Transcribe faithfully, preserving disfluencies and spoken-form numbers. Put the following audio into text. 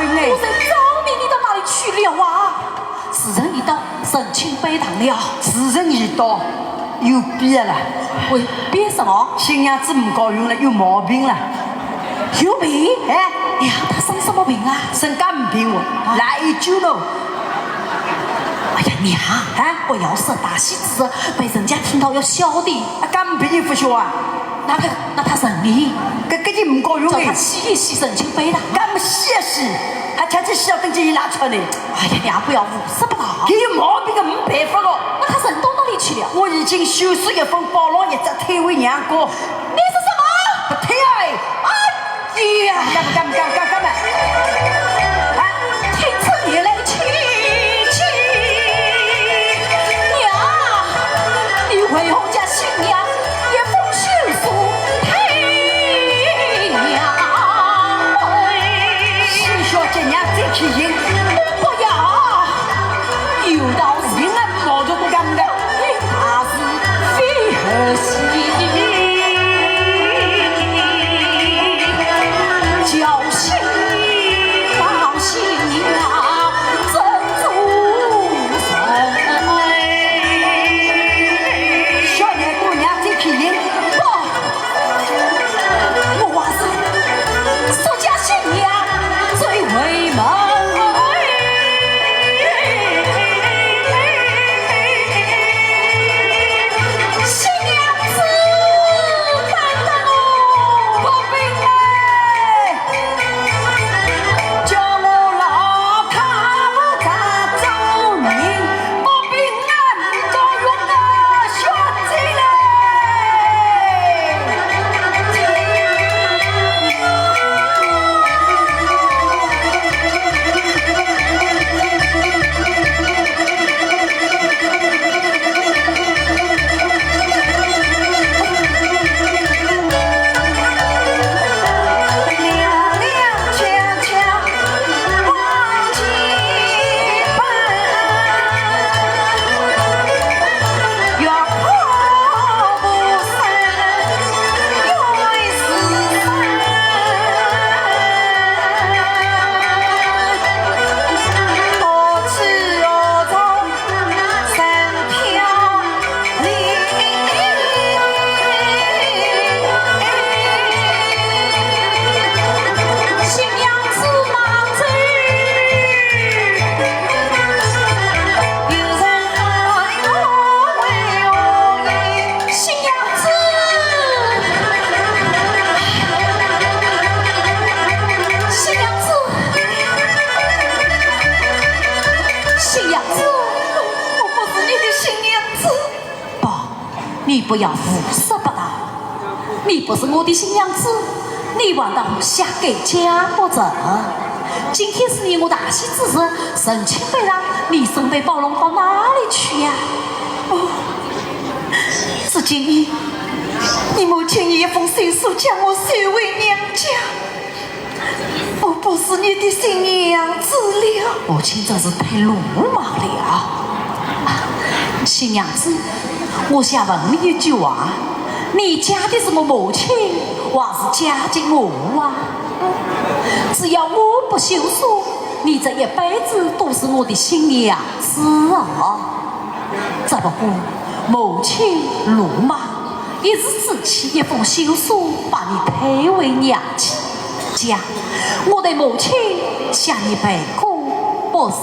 哎。我在找你，你到哪里去了啊？时辰已到，成亲拜堂了。时辰已到，有变了。喂，变什么？新娘子没高兴了，有毛病了。有病？哎。呀，她生什么病啊？生肝病哦，啊。来一酒喽。哎呀，娘，啊？不要说大喜之日，被人家听到要笑的。啊，肝病你不说啊？那她，那她人呢？搿，搿就没高兴哎。叫她歇一歇，成亲拜堂。干么歇一歇？还吃起歇等着伊拉穿呢。哎呀，娘，不要胡说八道。搿有毛病个，没办法个。那她人到哪里去了？我已经手书一封，包了一只退回娘家。你说什么？不退哎。哎呀！干么，干么，干么，干么，干么？啊？听出你来气气。娘，你为何将新娘一封休书退娘门？是小姐娘再去行。我不要。有道是人啊，毛就不干的。大事非和稀。叫新郎新娘珍珠人。小娘姑娘再去行。不， 我还是说家新娘最为门。新娘子担当哦，不平哎，叫我老太婆咋做人？ 不平啊，到我的小姐嘞。新娘子，新娘子，新娘子，我不是你的新娘子。不，你不要胡说八道。你不是我的新娘子，你还当下改嫁不成？今天是你我大喜之日，成亲拜堂，你准备包容到哪里去呀？哦， 只见你，你母亲一封休书将我收回娘家，我不是你的新娘子了。母亲真是太鲁莽了。新娘子，我想问你一句话，你嫁的是我母亲，还是嫁给我啊？只要我不休书，你这一辈子都是我的新娘子啊。 只不过母亲鲁莽，一时之气一封休书把你退回娘家。我的母亲向你赔过不是？